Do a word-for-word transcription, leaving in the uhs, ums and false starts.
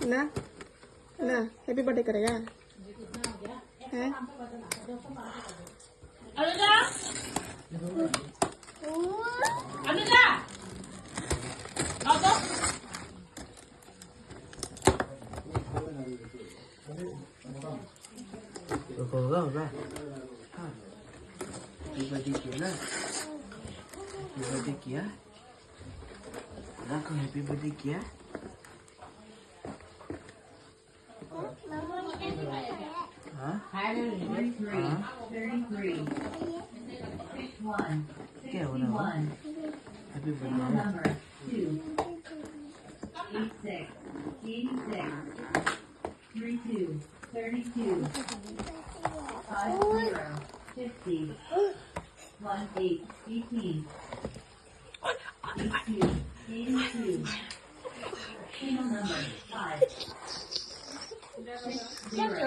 ना ना, happy birthday करेगा? है? अनुजा, अनुजा, आओ तो। तो होगा होगा। हाँ। हैप्पी बर्थडे किया ना? हैप्पी बर्थडे किया? ना को हैप्पी बर्थडे किया? हाँ? हाँ? क्या हो रहा है? Happy birthday. Number two. Eight six. Eight six. Three two. Thirty-two. Five zero. Fifty. One eight. Eighteen. Eighteen. Eighty-two. Serial number five. Six zero.